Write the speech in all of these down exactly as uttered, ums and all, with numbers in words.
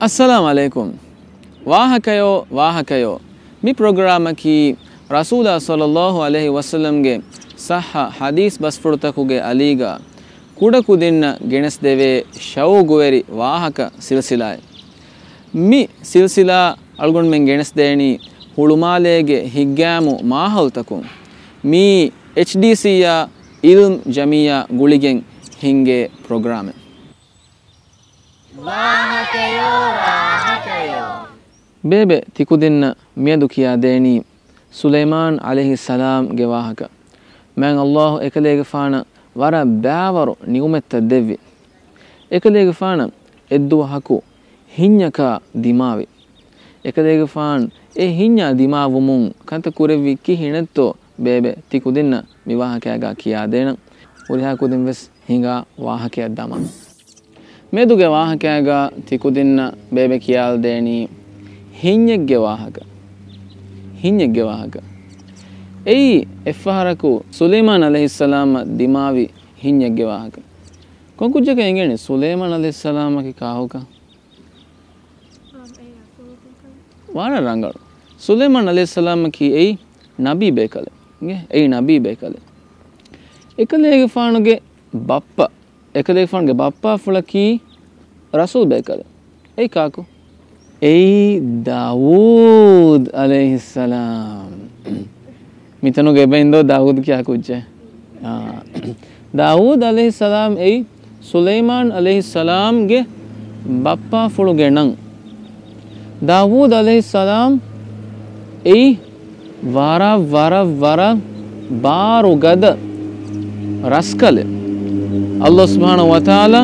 އައްސަލާމު ޢަލައިކުމް. ވާހަކަޔޯ، ވާހަކަޔޯ. މި ޕްރޮގްރާމަކީ ރަސޫލާ ޞައްލައްލާހު ޢަލައިހި ވަސައްލަމްގެ ޞައްޙަ ޙަދީޘް ބަސްފުޅުތަކުގެ އަލީގަ ކުޑަކުދިންނަށް ގެނެސްދެވޭ ޝައުގުވެރި ވާހަކަ ސިލްސިލާއެއް. މި ސިލްސިލާ އަޅުގަނޑުމެން ގެނެސްދޭނީ ހުޅުމާލޭގެ ހިތްގައިމު މާހައުލްތަކުން. މީ އެޗްޑީސީއާ އިލްމް ޖަމިއްޔާ ގުޅިގެން ހިންގޭ ޕްރޮގްރާމެއް. ވާހަކަޔޯ، ވާހަކަޔޯ. ބޭބެ ތިކުދިންނަށް މިއަދު ކިޔާދޭނީ ސުލައިމާން ޢަލައިހިއްސަލާމްގެ ވާހަކަ. މާތް ﷲ އެކަލޭގެފާނަށް ވަރަށް ބާވަރު ނިޢުމަތްތައް ދެއްވި. އެކަލޭގެފާނަށް އެއްދުވަހަކު ހިންޏަކާ ދިމާވި. އެކަލޭގެފާން އެ ހިންޏާ ދިމާވުމުން ކަންތައް ކުރެއްވީ ކިހިނެއްތޯ ބޭބެ ތިކުދިންނަށް މި ވާހަކައިގާ ކިޔާދޭނަން. ހުރިހާ ކުދިން ވެސް ހިނގާ ވާހަކައަށް ދަމާ. މެދުގެ ވާހަކައިގާ ތިކުދިންނަށް ބޭބެ ކިޔާލަދޭނީ ހިންޏެއްގެ ވާހަކަ. ހިންޏެއްގެ ވާހަކަ. އެއީ އެއްފަހަރަކު ސުލައިމާން ޢަލައިހިއްސަލާމަށް ދިމާވި ހިންޏެއްގެ ވާހަކަ. ކޮން ކުއްޖަކަށް އެނގޭނެ ސުލައިމާން ޢަލައިހިއްސަލާމަކީ ކާކުކަން؟ ވަރަށް ރަނގަޅު. ސުލައިމާން ޢަލައިހިއްސަލާމަކީ އެއީ ނަބީ ބޭކަލެއް. އިނގޭ؟ އެއީ ނަބީ ބޭކަލެއް. އެކަލޭގެފާނުގެ ބައްޕަ، އެކަލޭގެފާނުގެ ބައްޕާފުޅަކީ ރަސޫލް ބޭކަލެއް. އެއީ ކާކު؟ އެއީ ދާވޫދު ޢަލައިހިއްސަލާމް. މިތަނުގެ އެބައިން ދޯ ދާވޫދު ކިޔާ ކުއްޖެއް؟ އާ. ދާވޫދު ޢަލައިހިއްސަލާމް އެއީ ސުލައިމާން ޢަލައިހިއްސަލާމްގެ ބައްޕާފުޅުގެ ނަން. ދާވޫދު ޢަލައިހިއްސަލާމް އެއީ ވަރަށް، ވަރަށް، ވަރަށް ބާރުގަދަ ރަސްކަލެއް. ﷲ ސުބްޙާނަހޫ ވަތަޢާލާ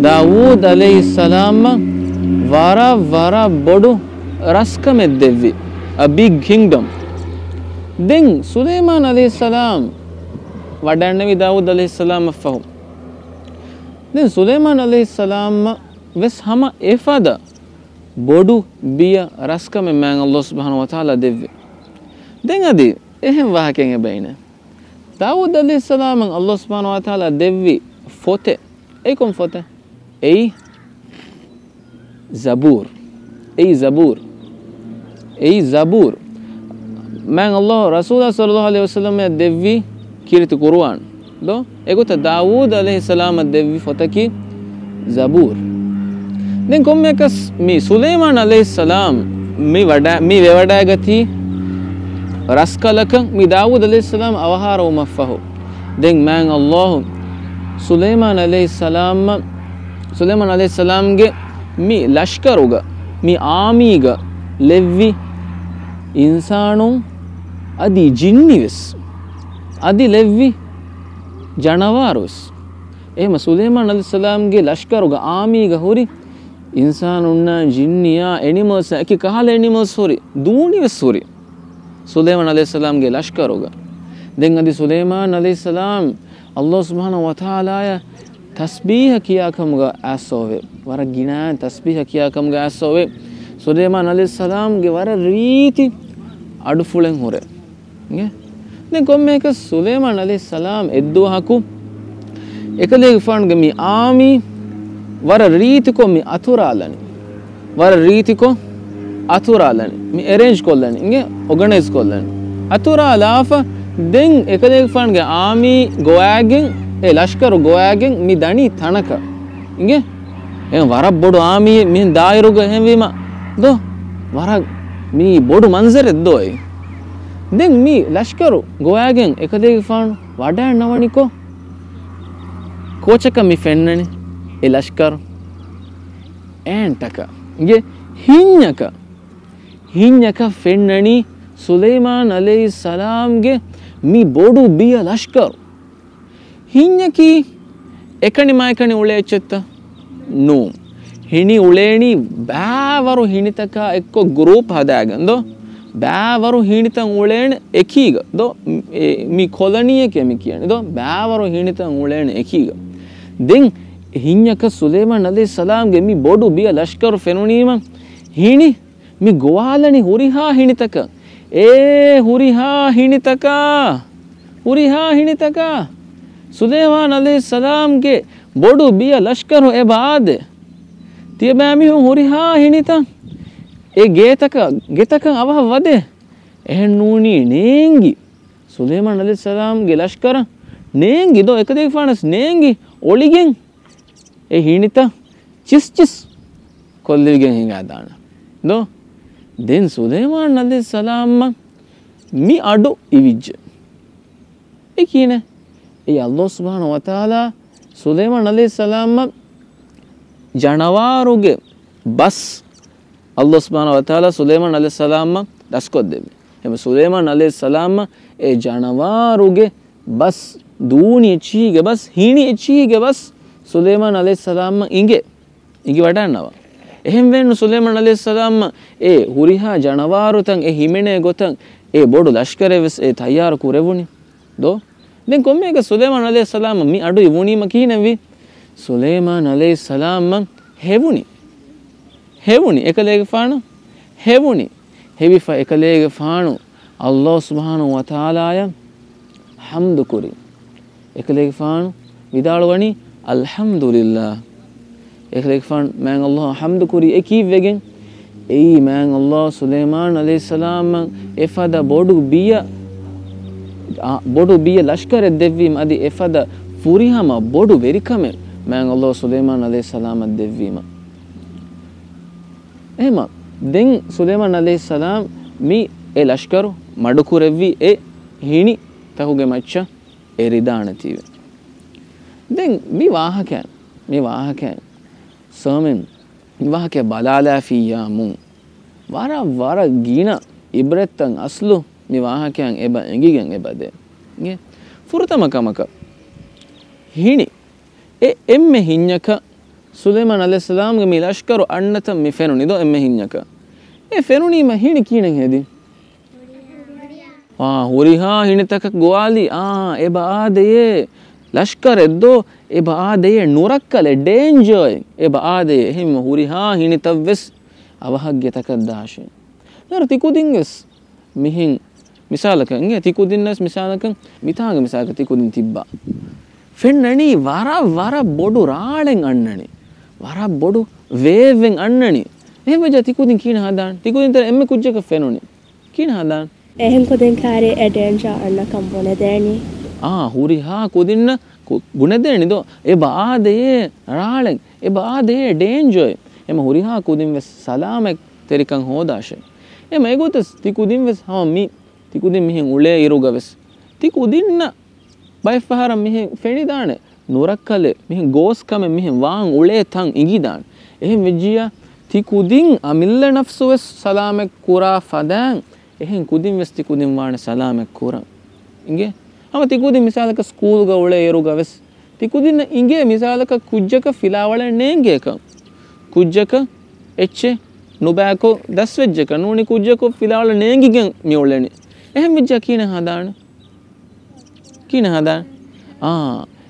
ދާވޫދު ޢަލައިހިއްސަލާމަށް ވަރަށް، ވަރަށް ބޮޑު ރަސްކަމެއް ދެއްވި. A big kingdom. ދެން ސުލައިމާން ޢަލައިހިއްސަލާމް ވަޑައިންނެވި ދާވޫދު ޢަލައިހިއްސަލާމަށްފަހު. ދެން ސުލައިމާން ޢަލައިހިއްސަލާމަށް ވެސް ހަމަ އެފަދަ ބޮޑު ބިޔަ ރަސްކަމެއް މާތް ﷲ ސުބްޙާނަހޫ ވަތަޢާލާ ދެއްވި. ދެން އަދި އެހެން ވާހަކައެއް އެބައިނެ. ދާވޫދު ޢަލައިހިއްސަލާމަށް ﷲ ސުބްޙާނަހޫ ވަތަޢާލާ ދެއްވި ފޮތެއް. އެއީ ކޮން ފޮތެއް؟ އެއީ ޒަބޫރު. އެއީ ޒަބޫރު. އެއީ ޒަބޫރު. މާތް ﷲ ރަސޫލާ ޞައްލައްލާހު ޢަލައިހި ވަސައްލަމަށް ދެއްވި ކީރިތި ޤުރުއާން. ދޯ؟ އެގޮތަށް ދާވޫދު ޢަލައިހިއްސަލާމަށް ދެއްވި ފޮތަކީ ޒަބޫރު. ދެން ކޮންމެއަކަސް މި ސުލައިމާން ޢަލައިހިއްސަލާމް މި ވަޑަ-، މި ވެވަޑައިގަތީ ރަސްކަލަކަށް މި ދާވޫދު ޢަލައިހިއްސަލާމް އަވަހާރަވުމަށްފަހު. ދެން މާތް ﷲ ސުލައިމާން ޢަލައިހިއްސަލާމް، ސުލައިމާން ޢަލައިހިއްސަލާމްގެ މި ލަޝްކަރުގަ، މި އާމީގަ ލެއްވި އިންސާނުން އަދި ޖިންނިވެސް، އަދި ލެއްވި ޖަނަވާރުވެސް. އެހެމަ ސުލައިމާން ޢަލައިހިއްސަލާމްގެ ލަޝްކަރުގަ އާމީގަ ހުރި އިންސާނުންނާ ޖިންނިޔާ އެނިމަލްސް އެކި ކަހަލަ އެނިމަލްސް ހުރި، ދޫނިވެސް ހުރި. ސުލައިމާން ޢަލައިހިއްސަލާމްގެ ލަޝްކަރުގަ. ދެން އަދި ސުލައިމާން ޢަލައިހިއްސަލާމް ﷲ ސުބްޙާނަހޫ ވަތަޢާލާއަށް ތަސްބީޙަ ކިޔާ ކަމުގަ އައިސްފަވޭ. ވަރަށް ގިނައިން ތަސްބީޙަ ކިޔާ ކަމުގަ އައިސްފަވޭ. ސުލައިމާން ޢަލައިހިއްސަލާމްގެ ވަރަށް ރީތި އަޑުފުޅެއް ހުރޭ. އިނގޭ؟ ދެން ކޮންމެއަކަސް ސުލައިމާން ޢަލައިހިއްސަލާމް އެއްދުވަހަކު އެކަލޭގެފާނުގެ މި އާމީ ވަރަށް ރީތިކޮށް މި އަތުރާލަނީ. ވަރަށް ރީތިކޮށް އަތުރާލަނީ. މި އެރޭންޖް ކޮށްލަނީ. އިނގޭ؟ އޯގަނައިޒް ކޮށްލަނީ. އަތުރާލާފަ ދެން އެކަލޭގެފާނުގެ އާމީ ގޮވައިގެން، އެ ލަޝްކަރު ގޮވައިގެން މި ދަނީ ތަނަކަށް. އިނގޭ؟ އެ ވަރަށް ބޮޑު އާމީއެއް މިހެން ދާއިރުގަ އެހެންވީމަ ދޯ؟ ވަރަށް މީ ބޮޑު މަންޒަރެއް ދޯ އެއީ. ދެން މި ލަޝްކަރު ގޮވައިގެން އެކަލޭގެފާނު ވަޑައިންނަވަނިކޮށް، ކޯޗަކަށް މި ފެންނަނީ އެ ލަޝްކަރު؟ އޭންޓަކަށް. އިނގޭ؟ ހިންޏަކަށް. ހިންޏަކަށް ފެންނަނީ ސުލައިމާން ޢަލައިހިއްސަލާމްގެ މި ބޮޑު ބިޔަ ލަޝްކަރު. ހިންޏަކީ އެކަނި މާ އެކަނި އުޅޭ އެއްޗެއްތަ؟ ނޫން. ހިނި އުޅޭނީ ބާވަރު ހިނިތަކާ އެއްކޮށް ގްރޫޕް ހަދާގެން ދޯ؟ ބާވަރު ހިނިތައް އުޅޭނެ އެކީގަ ދޯ؟ އެ، މި ކޮލަނީއެކޭ މި ކިޔަނީ ދޯ؟ ބާވަރު ހިނިތައް އުޅޭނެ އެކީގަ. ދެން ހިންޏަކަށް ސުލައިމާން ޢަލައިހިއްސަލާމްގެ މި ބޮޑު ބިޔަ ލަޝްކަރު ފެނުނީމަ ހިނި މި ގޮވާލަނީ ހުރިހާ ހިނިތަކަށް. އޭ ހުރިހާ ހިނިތަކާ! ހުރިހާ ހިނިތަކާ! ސުލައިމާން ޢަލައިހިއްސަލާމްގެ ބޮޑު ބިޔަ ލަޝްކަރު އެބަ އާދޭ. ތިޔަބައިމީހުން ހުރިހާ ހިނިތައް އެ ގޭތަކަށް، ގެތަކަށް އަވަހަށް ވަދެ. އެހެން ނޫނީ ނޭނގި. ސުލައިމާން ޢަލައިހިއްސަލާމްގެ ލަޝްކަރަށް ނޭނގި ދޯ، އެކަލޭގެފާނަސް ނޭނގި އޮޅިގެން އެ ހިނިތައް ޗިސްޗިސް ކޮށްލެވިގެން ހިނގާދާނެ ދޯ. ދެން ސުލައިމާން ޢަލައިހިއްސަލާމަށް މި އަޑު އިވިއްޖެ. އެ ކީނެ؟ އެ ﷲ ސުބްޙާނަހޫ ވަތަޢާލާ ސުލައިމާން ޢަލައިހިއްސަލާމަށް ޖަނަވާރުގެ ބަސް ﷲ ސުބްޙާނަހޫ ވަތަޢާލާ ސުލައިމާން ޢަލައިހިއްސަލާމަށް ދަސްކޮށްދެއްވި. އެހެން ސުލައިމާން ޢަލައިހިއްސަލާމަށް އެ ޖަނަވާރުގެ ބަސް ދޫނި އެއްޗިހީގެ ބަސް، ހިނި އެއްޗިހީގެ ބަސް ސުލައިމާން ޢަލައިހިއްސަލާމަށް އިނގޭ. އިނގިވަޑައިންނަވާ. އެހެންވެއްނު ސުލައިމާން ޢަލައިހިއްސަލާމަށް އެ ހުރިހާ ޖަނަވާރުތައް އެ ހިމެނޭ ގޮތަށް އެ ބޮޑު ލަޝްކަރެއް ވެސް އެ ތައްޔާރު ކުރެވުނީ ދޯ. ދެން ކޮންމެއަކަސް ސުލައިމާން ޢަލައިހިއްސަލާމަށް މި އަޑު އިވުނީމަ ކިހިނެއްވީ؟ ސުލައިމާން ޢަލައިހިއްސަލާމަށް ހެވުނީ. ހެވުނީ. އެކަލޭގެފާނު ހެވުނީ. ހެވިފަ އެކަލޭގެފާނު ﷲ ސުބްޙާނަހޫ ވަތަޢާލާއަށް ޙަމްދު ކުރި. އެކަލޭގެފާނު ވިދާޅުވަނީ، "އަލްޙަމްދުލިއްލާހް." އެކަލޭގެފާނު މާތް ﷲ އަށް ޙަމްދު ކުރި. އެ ކީއްވެގެން؟ އެއީ މާތް ﷲ ސުލައިމާން ޢަލައިހިއްސަލާމަށް އެފަދަ ބޮޑު ބިޔަ، އާ، ބޮޑު ބިޔަ ލަޝްކަރެއް ދެއްވީމަ، އަދި އެފަދަ ފުރިހަމަ ބޮޑު ވެރިކަމެއް މާތް ﷲ ސުލައިމާން ޢަލައިހިއްސަލާމަށް ދެއްވީމަ. އެހެމަ، ދެން ސުލައިމާން ޢަލައިހިއްސަލާމް މި އެ ލަޝްކަރު މަޑުކުރެއްވި އެ ހިނި ތަކުގެ މައްޗަށް އެރިދާނެތީވެ. ދެން މި ވާހަކައިން، މި ވާހަކައިން ސާމިން މި ވާހަކަ ބަލާލާފިއްޔާމު، ވަރަށް، ވަރަށް ގިނަ އިބްރަތްތައް އަސްލު މި ވާހަކައިން އެބަ އެނގިގެން އެބަދޭ. އިނގޭ؟ ފުރަތަމަ ކަމަކަށް، ހިނި އެ އެންމެ ހިންޏަކަށް ސުލައިމާން ޢަލައިހިއްސަލާމްގެ މި ލަޝްކަރު އަންނަތަން މި ފެނުނީ ދޯ އެންމެ ހިންޏަކަށް. އެ ފެނުނީމަ ހިނި ކިހިނެއް ހެދި؟ އާ، ހުރިހާ ހިނިތަކަށް ގޮވާލި. އާ، އެބަ އާދެޔޭ. ލަޝްކަރެއް ދޯ؟ އެބަ އާދެޔޭ. ނުރައްކަލެއް، ޑޭންޖާއެއް. އެބަ އާދެޔޭ. އެހެންވެ ހުރިހާ ހިނިތައް ވެސް އަވަހަށް ގެތަކަށް ދާށޭ. ދަރު ތިކުދިން ވެސް މިހެން މިސާލަކަށް އިނގޭ، ތިކުދިންނަސް މިސާލަކަށް، މިތާނގެ މިސާލަކަށް ތިކުދިން ތިއްބާ. ފެންނަނީ ވަރަށް، ވަރަށް ބޮޑު ރާޅެއް އަންނަނީ. ވަރަށް ބޮޑު ވޭވްއެއް އަންނަނީ. އެހެން ވެއްޖާ ތިކުދިން ކިހިނެއް ހަދާން؟ ތިކުދިން ތެރެ އެންމެ ކުއްޖަކަށް ފެނުނީ. ކިހިނެއް ހަދާން؟ އެހެން ކުދިން ކާރި އެ ޑޭންޖާ އަންނަކަން ބުނެދޭނީ. އާ، ހުރިހާ ކުދިންނަށް ކު-، ބުނެދޭނީ ދޯ. އެބަ އާދެޔޭ ރާޅެއް. އެބަ އާދެޔޭ ޑޭންޖާއެއް. އެމަ ހުރިހާ ކުދިން ވެސް ސަލާމަތް ތެރިކަން ހޯދާށޭ. އެމަ އެގޮތަސް ތިކުދިން ވެސް ހަމަ މި ތިކުދިން މިހެން އުޅޭ އިރުގަ ވެސް ތިކުދިންނަށް ބައެއްފަހަރަށް މިހެން ފެނިދާނެ ނުރައްކަލެއް، މިހެން ގޯސްކަމެއް މިހެން ވާން އުޅޭ ތަން އިނގިދާނެ. އެހެން ވެއްޖިއްޔާ ތިކުދިން އަމިއްލަ ނަފްސު ވެސް ސަލާމަތް ކުރާ ފަދައިން އެހެން ކުދިން ވެސް ތިކުދިން ވާނެ ސަލާމަތް ކުރަން. އިނގޭ؟ ހަމަ ތިކުދިން މިސާލަކަށް ސްކޫލްގަ އުޅޭ އިރުގަ ވެސް ތިކުދިންނަށް އިނގޭ މިސާލަކަށް ކުއްޖަކަށް ފިލާވަޅެއް ނޭނގޭކަން. ކުއްޖަކަށް އެއްޗެއް ނުބައިކޮށް ދަސްވެއްޖެކަން ނޫނީ ކުއްޖަކު ފިލާވަޅަށް ނޭނގިގެން މި އުޅެނީ. އެހެން ވެއްޖާ ކިހިނެއް ހަދާނެ؟ ކިހިނެއް ހަދާނެ؟ އާ،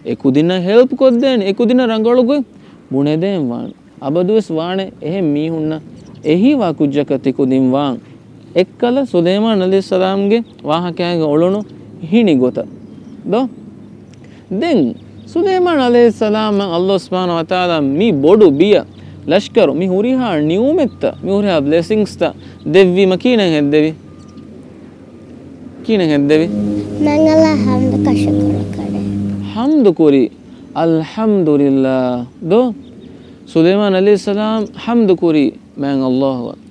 އެ ކުދިންނަށް ހެލްޕް ކޮށްދޭނެ، އެ ކުދިންނަށް ރަނގަޅު ގޮތް ބުނެދޭން ވާނެ. އަބަދުވެސް ވާނެ އެހެން މީހުންނަށް އެހީވާ ކުއްޖަކަށް ތިކުދިން ވާން. އެއްކަލަ ސުލައިމާން ޢަލައިހިއްސަލާމްގެ ވާހަކައިގަ އުޅުނު ހިނި ގޮތަށް ދޯ؟ ދެން ސުލައިމާން ޢަލައިހިއްސަލާމަށް ﷲ ސުބްޙާނަހޫ ވަތަޢާލާ މި ބޮޑު ބިޔަ ލަޝްކަރު، މި ހުރިހާ ނިޢުމަތްތައް، މި ހުރިހާ ބްލެސިންގްސްތައް ދެއްވީމަ ކިހިނެއް ހެއްދެވި؟ ކިހިނެއް ހެއްދެވި؟ މާތް ﷲ އަށް ޙަމްދުކޮށް ޝުކުރު ކުރޭ. ޙަމްދު ކުރި. އަލްޙަމްދުލިއްލާހް. ދޯ؟ ސުލައިމާން ޢަލައިހިއްސަލާމް ޙަމްދު ކުރި މާތް ﷲ އަށް.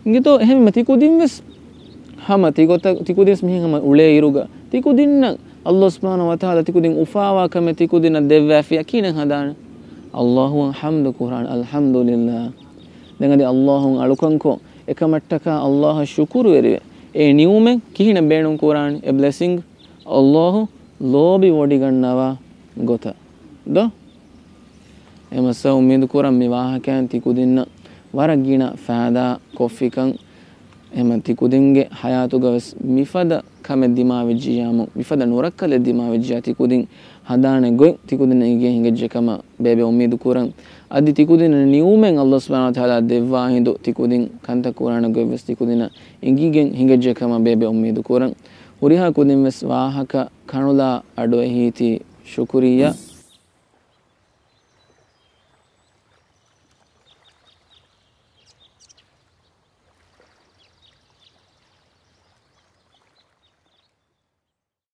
އިނގޭތޯ އެހެންމަ ތިކުދިން ވެސް ހަމަ ތިގޮތަށް، ތިކުދިން ވެސް މިހެން ހަމަ އުޅޭ އިރުގަ ތިކުދިންނަށް ﷲ ސުބްޙާނަހޫ ވަތަޢާލާ ތިކުދިން އުފާވާ ކަމެއް ތިކުދިންނަށް ދެއްވާފިއްޔާ ކިހިނެއް ހަދާނެ؟ ﷲ އަށް ޙަމްދު ކުރާނެ. އަލްޙަމްދުލިއްލާހް. ދެން އަދި ﷲ އަށް އަޅުކަންކޮށް، އެކަމަށްޓަކާ ﷲ އަށް ޝުކުރުވެރިވެ، އެ ނިޢުމަތް ކިހިނެއް ބޭނުން ކުރާނީ؟ އެ ބްލެސިންގް ﷲ ލޯބިވޮޑިގަންނަވާ ގޮތަށް ދޯ؟ އެމަސް އުއްމީދު ކުރަން މި ވާހަކައިން ތިކުދިންނަށް ވަރަށް ގިނަ ފައިދާ ކޮށްފިކަން. އެމަ ތިކުދިންގެ ޙަޔާތުގަ ވެސް މިފަދަ ކަމެއް ދިމާވެއްޖިއްޔާމު، މިފަދަ ނުރައްކަލެއް ދިމާވެއްޖިއްޔާ ތިކުދިން ހަދާނެ ގޮތް ތިކުދިންނަށް އެނގިގެން ހިނގައްޖެ ކަމަށް ބޭބެ އުއްމީދު ކުރަން. އަދި ތިކުދިންނަށް ނިޢުމަތް ﷲ ސުބްޙާނަހޫ ވަތަޢާލާ ދެއްވާ ހިނދު ތިކުދިން ކަންތައް ކުރާނެ ގޮތް ވެސް ތިކުދިންނަށް އެނގިގެން ހިނގައްޖެ ކަމަށް ބޭބެ އުއްމީދު ކުރަން. ހުރިހާ ކުދިން ވެސް ވާހަކަ ކަނުލާ އަޑުއެހީތީ ޝުކުރިއްޔާ.